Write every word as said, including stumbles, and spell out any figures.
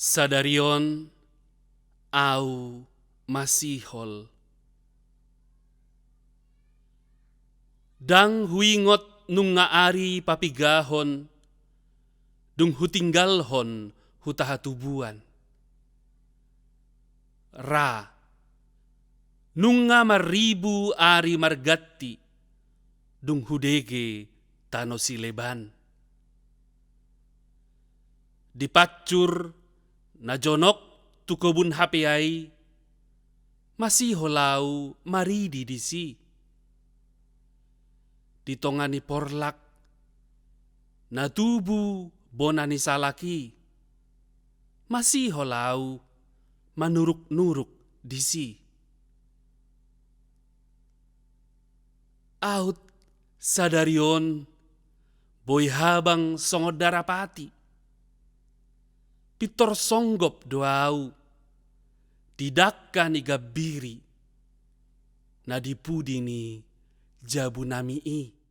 Sadari on ahu masihol. Ndang huingot nunga ari papigahon, dung hutinggalhon huta hatubuan. Ra, nunga marribu ari marganti, dung hudege tano sileban. Di pancur na jonok tu kobun hape ai, masihol ahu maridi disi. Di tonga ni porlak na tubu bona ni salak i, masihol ahu manuruk-nuruk disi. Aut sadari on boi habang songon darapati. Pintor songgop do ahu di dangka ni gambiri na di pudi ni jabunami i.